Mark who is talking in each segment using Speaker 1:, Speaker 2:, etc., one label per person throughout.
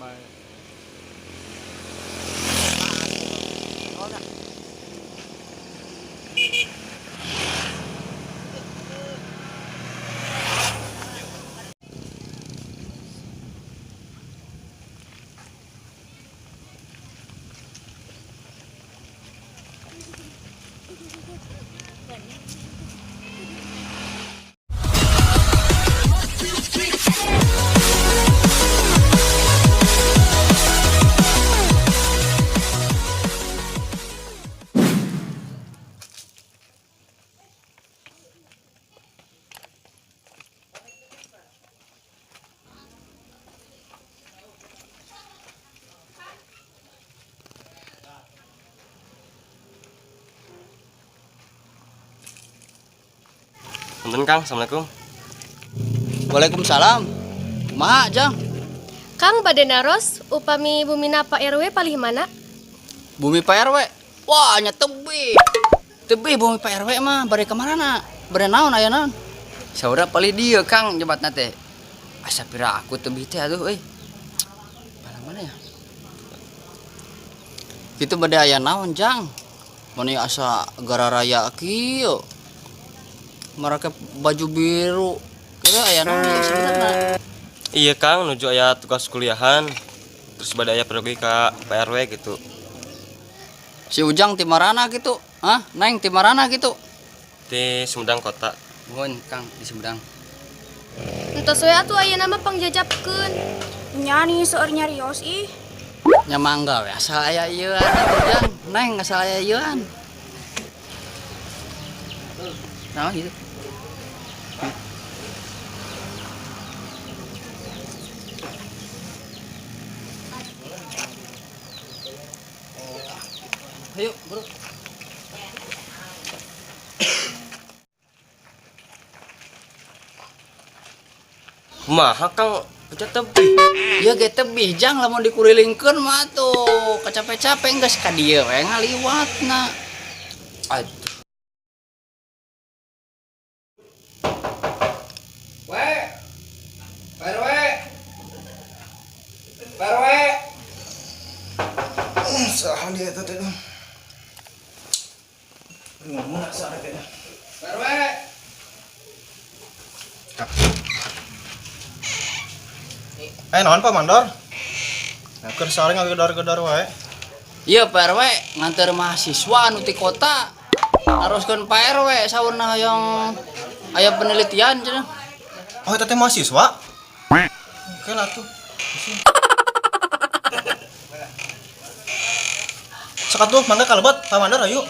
Speaker 1: Bae.
Speaker 2: Punten, Kang, assalamualaikum.
Speaker 3: Waalaikumsalam. Kumaha, Jang?
Speaker 4: Kang, bade naros, upami bumina Pak RW palih mana?
Speaker 3: Bumi Pak RW. Wah, nya tebih. Tebih bumi Pak RW mah, bade ka marana? Bade naon, aya naon?
Speaker 5: Saudara palih dieu, Kang, nyebatna teh. Asa pira aku tebih teh, aduh euy. Palah mana ya?
Speaker 3: Kitu bade aya naon, Jang? Mani asa gararaya kieu. Marake baju biru. Kira aya naon ya sebenarnya?
Speaker 2: Iya, Kang, nuju aya tugas kuliahan. Terus bade aya pergi ka Pak RW gitu.
Speaker 3: Si Ujang ti marana gitu? Hah? Neng ti marana gitu?
Speaker 2: Di Sumedang kota.
Speaker 5: Nuhun, Kang, di Sumedang.
Speaker 4: Entos we atuh, ayeuna mah pangjajapkeun.
Speaker 6: Nya nih seueur nyarios ih.
Speaker 3: Nya mangga we asal aya ieu atuh, Jang. Neng, asal aya ieuan.
Speaker 5: Naon gitu?
Speaker 3: Ayo, bro.
Speaker 2: Kumaha, Kang, aja tebih.
Speaker 3: Ya ge tebih, Jang, lamun dikurilingkeun mah tuh kacape-cape, geus ka dieu we ngaliwatna.
Speaker 5: Aduh.
Speaker 3: We. RW. RW.
Speaker 7: Saha dia eta teh? Ngomong saha teh?
Speaker 3: RW.
Speaker 7: Eh, naon, Pak Mandor? Nah, keur sare ngagedor-gedor wae.
Speaker 3: Iya, Pak RW, nganter mahasiswa anu ti kota. Naroskeun Pak RW saurna hoyong aya penelitian cenah.
Speaker 7: Oh, eta teh mahasiswa? Oke lah tuh. Sok atuh, mangga kalebet, Pak Mandor, ayo.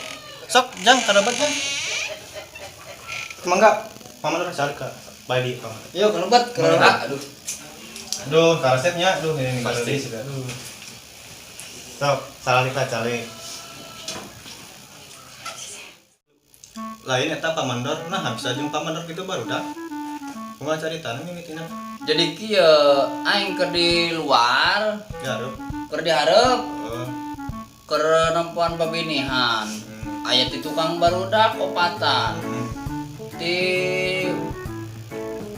Speaker 7: Sok, Jang, kalebet, Jang. Mangga, Pak Mandor cari ke Bali, Pak Mandor.
Speaker 3: Yuk, kalebet, kalebet.
Speaker 5: Aduh.
Speaker 7: Aduh, karesepnya, aduh, ini nih
Speaker 2: Pasti.
Speaker 7: sudah. Aduh. Sok, salah kita cari. Lain eta Pak Mandor, nah bisa jeung Pak Mandor gitu baru dah. Kumaha caritana mimitina?
Speaker 3: Jadi kieu, aing keur di luar,
Speaker 7: Garuk.
Speaker 3: Keur dihareup,
Speaker 7: Oh.
Speaker 3: keur nempoan babinihan. Aya ti tukang barudak opatan. Ti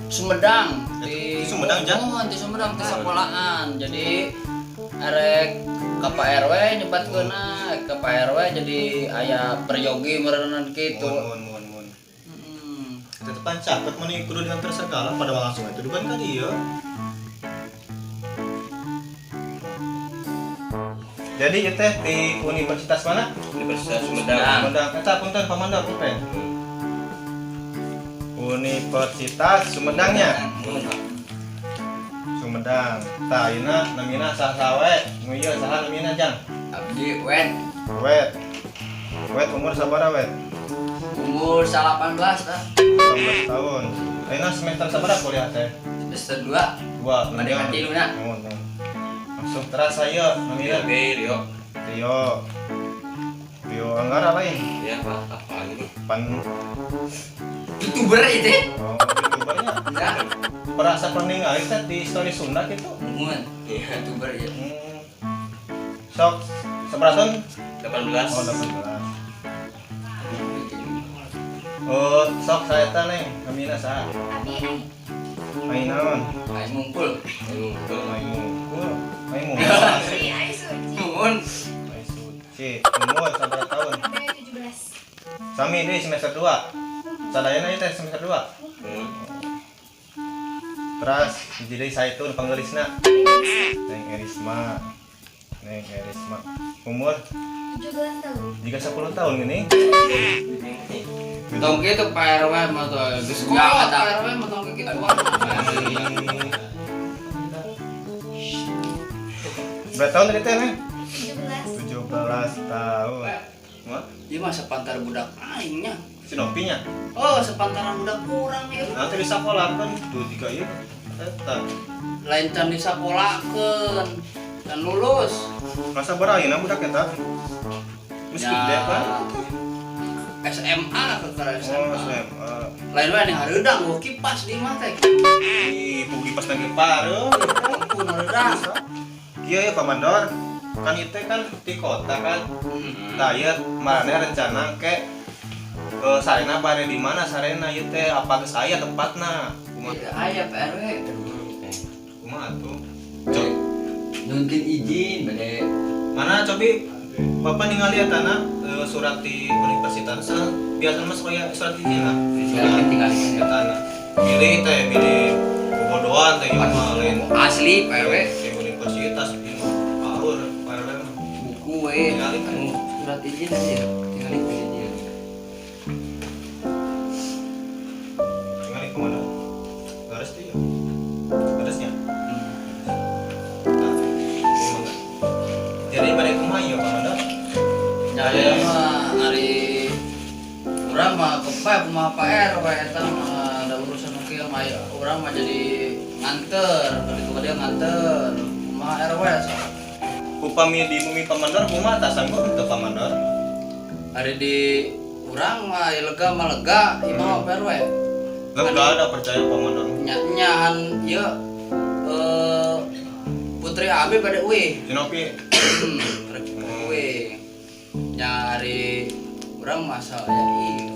Speaker 3: Sumedang, ti
Speaker 7: Ti Sumedang, Jang?
Speaker 3: Oh, ti Sumedang, ti sekolahan. Jadi arek ka Pak RW nyebatkeunna, ke Pak RW, jadi aya peryogi meureunan kitu.
Speaker 7: Muhun, muhun, muhun. Tetepan caket meni kudu diantar segala pada langsung itu dugan ka dieu. Jadi ieu teh di universitas mana?
Speaker 2: Universitas Sumedang.
Speaker 7: Sumedang. Eta punten, Pak Mandor, punten. Universitas Sumedangnya. Sumedang. Tah, ayeuna namina saha we? Nu ieu saha namina, Jang?
Speaker 5: Abdi Wet.
Speaker 7: Wet. Wet, umur sabaraha, Wet?
Speaker 5: Umur 18 lah.
Speaker 7: 18 tahun. Ayeuna semester sabaraha kuliah teh?
Speaker 5: Semester 2.
Speaker 7: Dua.
Speaker 5: Bade katilu na.
Speaker 7: Nuhun, nuhun. Langsung terus saya namina.
Speaker 2: Oke, Rio.
Speaker 7: Rio. Rio Anggara lain.
Speaker 2: Ya, Pak, apa ini?
Speaker 7: Pan
Speaker 5: YouTuber itu.
Speaker 7: Oh, youtubernya.
Speaker 5: Ya.
Speaker 7: Perasa pernah ningali teh di story Sunda gitu.
Speaker 5: Muhun. Iya, YouTuber ya.
Speaker 7: Sok, sabaraha tahun?
Speaker 2: 18.
Speaker 7: Oh, 18. Oh, sok saya teh, Neng, namina saha?
Speaker 6: Abi ai.
Speaker 7: Ai naon?
Speaker 5: Aing ngumpul.
Speaker 2: Ayo, ngumpul.
Speaker 7: Ai ngumpul. Ai Sami deui semester 2. Sadayana ieu teh semester 2. Terus hiji deui saitun panggelisna. Neng Erisma. Neng Erisma. Umur
Speaker 4: 17 tahun.
Speaker 7: jika 10 tahun gini.
Speaker 3: Tong kitu Pak RW mah tuh geus
Speaker 5: Ya,
Speaker 3: kolot
Speaker 5: kata.
Speaker 3: Pak RW mah tong kitu.
Speaker 7: Berapa tahun tadi teh, Neng?
Speaker 4: 17.
Speaker 7: 17 tahun. Wah,
Speaker 3: Ieu mah sepantar budak aing nya.
Speaker 7: si Nopinya.
Speaker 3: Oh, sepantaran budak kurang ya.
Speaker 7: Nanti di sekolah kan tuh tiga ieu. Eta.
Speaker 3: Lain can disakolakeun. Can lulus.
Speaker 7: Masa berayeuna budak eta? Geus
Speaker 3: Ya.
Speaker 7: gede kan?
Speaker 3: SMA ke
Speaker 7: Oh,
Speaker 3: SMA.
Speaker 7: SMA.
Speaker 3: Lain wae nih hareudang gua kipas di imah teh.
Speaker 7: Ih, pugi pas lagi paruh.
Speaker 3: Ampun hareudang.
Speaker 7: Iya ya Pak Mandor. Kan itu kan di kota kan. Tah ieu marane rencana ke sarena bare di mana sarena ieu teh apa geus aya tempatna? Kumaha
Speaker 5: Iya, aya Pak RW.
Speaker 7: kumaha atuh? Cok,
Speaker 5: Nyunkin izin bade
Speaker 7: mana cobi Bapak ningali etana surat di universitas biasa mah suka surat izin lah.
Speaker 5: Tinggalin, tinggalin.
Speaker 7: Etana. Pilih teh pilih bobodoan teh ieu mah lain.
Speaker 5: Asli Pak RW.
Speaker 7: Di universitas ieu mah power Pak RW mah.
Speaker 5: Buku we.
Speaker 7: Tinggalin.
Speaker 5: Anu surat izin aja. Tinggalin izin.
Speaker 7: Tinggalin kemana? Garis teh ya. Garisnya. Nah, ini mah. Jadi pada kumaha ieu Pak Mandor?
Speaker 3: Jadi mah ari urang mah kepa kumaha Pak RW eta mah ada urusan nu kieu mah aya urang mah jadi nganter, ka ditu ka dieu nganter. Kumaha RW sok.
Speaker 7: Upami di bumi Pak Mandor kumaha tah sanggup teu Pak Mandor?
Speaker 3: Ari di urang mah ya lega mah lega, ieu mah Pak RW.
Speaker 7: Lega ada percaya Pak Mandor.
Speaker 3: Nya nyahan ieu eh Putri Abi pada uih.
Speaker 7: Si Nopi
Speaker 3: Rek uih. Nyari urang masa aya ieu.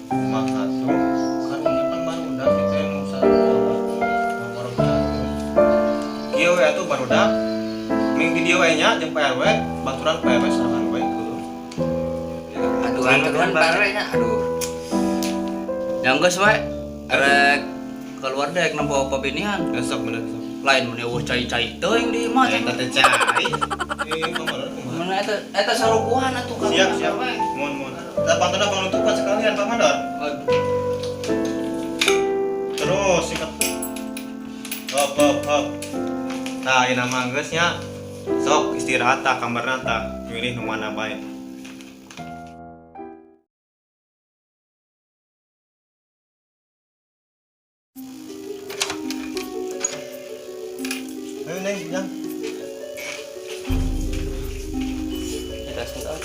Speaker 7: Kumaha tuh? Karunya kan barudak kita yang nu sakola. Barudak. Kieu we atuh barudak. Ming di dieu we nya jeung Pak RW, baturan Pak RW sorangan we heueuh.
Speaker 5: Aduh, aturan Pak RW nya. Aduh.
Speaker 3: Yang geus we rek keluar dek nempo pabinihan.
Speaker 7: Besok bener sok.
Speaker 3: Lain mun eueuh cai-cai teuing di imah teh.
Speaker 7: Eta teh cai. Eh, Pak Mandor kumaha?
Speaker 3: Mana eta eta sarukuhan atuh ka
Speaker 7: Siap, siap.
Speaker 3: we.
Speaker 7: Mohon, mohon. Kita pantona penutupan sekalian Pak Mandor. Terus sikat. Hop, hop, hop. Nah, ini nama geus nya. Sok istirahat tah kamarna tah. Milih nu mana bae. Ayo Neng, jang.
Speaker 2: Kita sebentar.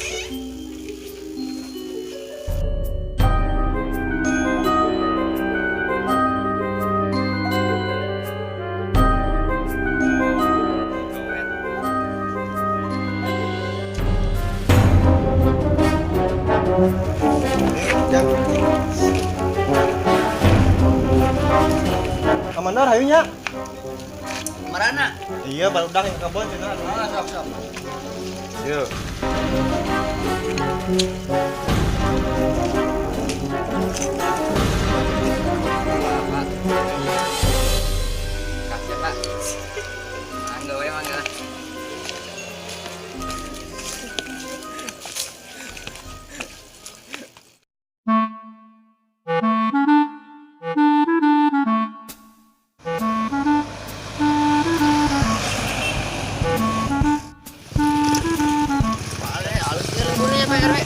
Speaker 7: Ayo, jang. Pak Mandor, hayu nya.
Speaker 3: Marana?
Speaker 7: Iya, barudak yang ke kebon cenah.
Speaker 3: Ah, sok sok.
Speaker 7: Yuk.
Speaker 5: Kasih Pak. Mangga we mangga.
Speaker 3: Pale alus ieu lemburnya Pak RW.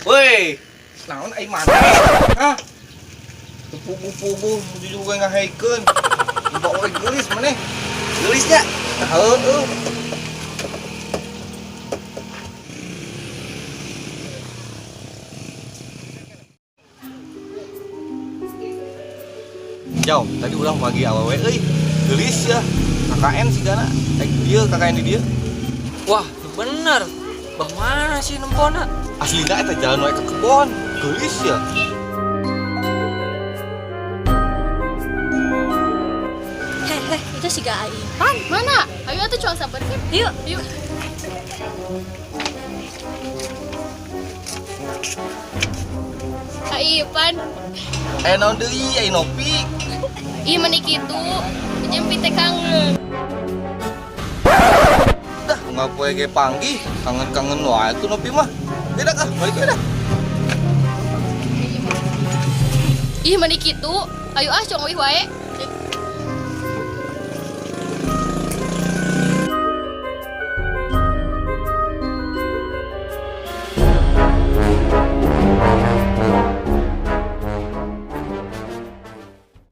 Speaker 5: Woi,
Speaker 1: Naon ai mana? Hah? Teu puguh-puguh juga ngahaikeun. Bawa we geulis maneh.
Speaker 5: geulisnya.
Speaker 1: Nah, heueuh. Jauh, tadi urang pagi awewe euy. Geulis ya. KKN sigana. Eh dia KKN di dia.
Speaker 5: Wah, bener. Bah mana sih nempona?
Speaker 1: Aslina eta jalan wae ke kebon. Geulis ya.
Speaker 6: Heh, heh, itu si Gai.
Speaker 4: Pan, mana? Ayo atuh cuang sabar kan.
Speaker 6: Yuk.
Speaker 4: Yuk. Ai Ipan,
Speaker 1: Eh naon deui ai Nopi.
Speaker 4: ih meni kitu. Jempit teh kangen.
Speaker 1: Dah nggak poe ge panggih, kangen-kangen wae tuh Nopi mah. Beda kah? Balik beda.
Speaker 4: Ih meni kitu. Ayo ah cuang wih wae.